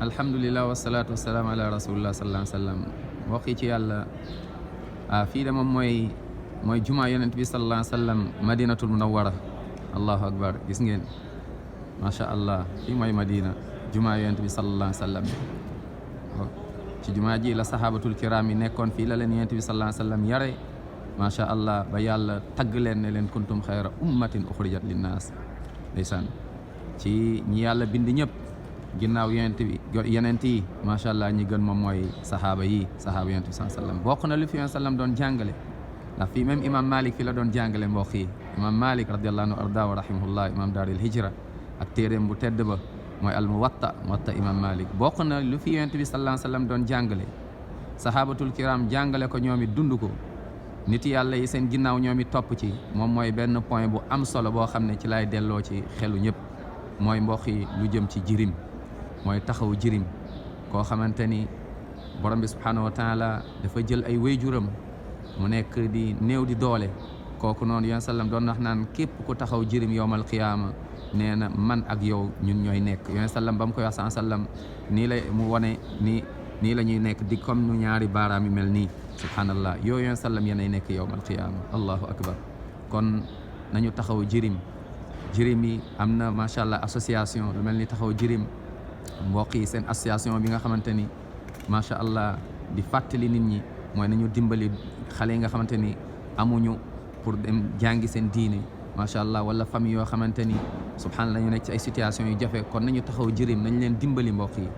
alhamdulilah wasalaatu wasalaam ala rasulillah sallallahu alayhi wa sallam mbokk yi ci yàlla fii de moom mooy jumaa yonent bi sallallahu alayhi wa sallam madinatul munawwara allahu akbar gis ngeen macha allah fii mooy madina jumaa yonent bi sallallahu alayhi wa sallam ci jumaa ji la sahabatul kiram yi nekkoon fii la leen yonent bi sallallahu alayhi wa sallam yare macha allah ba yàlla tagg leen ne leen kuntum xayra ummatin uxrijat linnaas ndeysaan ci ñi yàlla bind ñëpp ginnaaw yonent yi macha allah ñi gën moom mooy sahaaba yonent bi sallam bokk na lu fi sallam doon jàngale ndax fii même imam malik fi la doon jàngale mbokk yi imam malik radiallahu anhu arda wa rahimahullah imam daaril hijra ak téeréem bu tedd ba mooy al muwatta imam malik bokk na lu fi yonent bi sallam doon jàngale sahabatul kiram jàngale ko ñoom it dund ko nit yàlla yi seen ginnaaw ñoom it topp ci moom mooy benn point bu am solo boo xam ne ci lay delloo ci xelu ñëpp mooy mbokk yi lu jëm ci jirim mooy taxaw jirim koo xamante ni borom bi subhanahu wa taala dafa jël ay wayjuram mu nekk di néew di doole kooku noonu yon sallam doon wax naan képp ku taxaw jirim yowmal qiyaama nee na man ak yow ñun ñooy nekk yon sallam ba mu koy wax sallam nii la mu wane nii la ñuy nekk di comme nu ñaari baaraam yi mel nii subhanallah yooyu yon sallam yéenay nekk yowmal qiyaama allahu akbar kon nañu taxaw jirim yi am na macha allah association lu mel ni taxaw jirim mbokk yi seen association bi nga xamante ni macha allah di fàttali nit ñi mooy nañu dimbali xale yi nga xamante ni amuñu pour dem jàngi seen diine macha allah wala famille yoo xamante ni subhanallah ñu nekk ci ay situation yu jafe kon nañu taxaw jirim nañ leen dimbali mbokk yi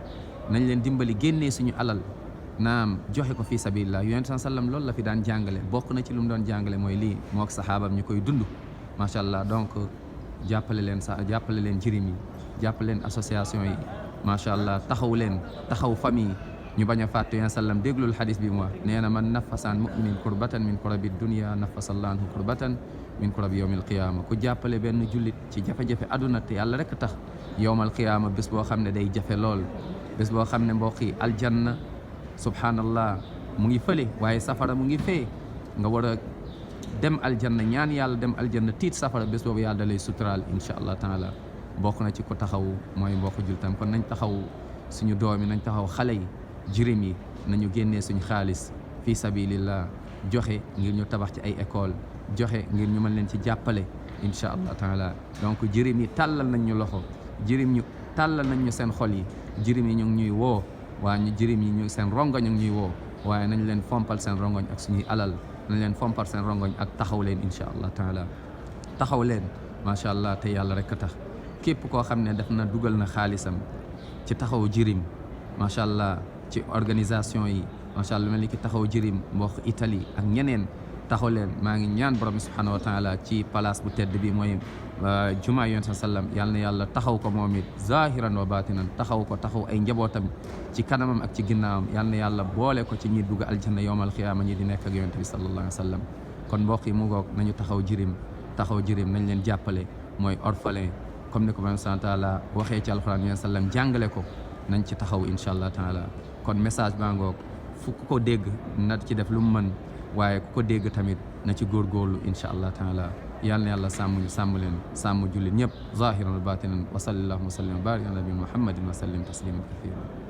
nañ leen dimbali génnee suñu alal naam joxe ko fii sabilillah yonent sallam loolu la fi daan jàngale bokk na ci lu mu doon jàngale mooy lii moo ak sahaabam ñu koy dund macha allah donc jàppale leen jirim yi jàppale leen association yi macha allah taxaw famille ñu bañ a fàtte yonent sallam déglul xadis bi mu wax nee na man nafasaan muminin kurbatan min kurabi dunia nafasallahu anhu kurbatan min kurabi yawmil qiyama ku jàppale benn jullit ci jafe-jafe aduna te yàlla rek tax yawmal qiyama bés boo xam ne day jafe lool bés boo xam ne mbokk yi aljanna subhanallah mu ngi fële waaye safara mu ngi fee nga war a dem aljanna ñaan yàlla dem aljanna tiit safara bés boobu yàlla da lay suturaal insha allah taala bokk na ci ko taxaw mooy mbokk jultam kon nañ taxaw suñu doom yi nañ taxaw xale yi jirim yi nañu génnee suñu xaalis fii sabilillah joxe ngir ñu tabax ci ay école joxe ngir ñu mën leen ci jàppale insha allah taala donc jirim yi tàllal nañ ñu loxo jirim ñu tàllal nañ ñu seen xol yi jirim yi ñu ngi ñuy woo waa ñu jirim yi ñu seen rongoñ ñu ngi ñuy woo waaye nañ leen fompal seen rongoñ ak suñuy alal nañ leen fompal seen rongoñ ak taxaw leen insha allah taala taxaw leen macha allah te yàlla rek a tax képp koo xam ne daf na dugal na xaalisam ci taxaw jirim macha allah ci organisation yi macha allah mel ni ki taxaw jirim mbokk Italie ak ñeneen taxaw leen maa ngi ñaan borom bi subhanahu wa taala ci place bu tedd bi mooy jumaa yonent sallam yàlla na yàlla taxaw ko moom it zahiran wa batinan taxaw ay njabootam ci kanamam ak ci ginnaawam yàlla na yàlla boole ko ci ñi dugg aljanna yowmal xiyaama ñi di nekk ak yonent bi sallallahu alayhi wa sallam kon mbokk yi mu ngoog nañu taxaw jirim nañ leen jàppale mooy orphelin comme ni ko borom subhanahu wa taala waxee ci alquran yonent sallam jàngale ko nañ ci taxaw insha allah taala kon message baa ngoog fu ko dégg na ci def lu mu mën waaye ku ko dégg tamit na ci góorgóorlu insha allah taala yàlla na yàlla sàmm leen sàmm jullit ñëpp zahiran wa batinan wa sallallahu wa sallim wa barik ala nabi muhammadin wa sallim tasliman kathiran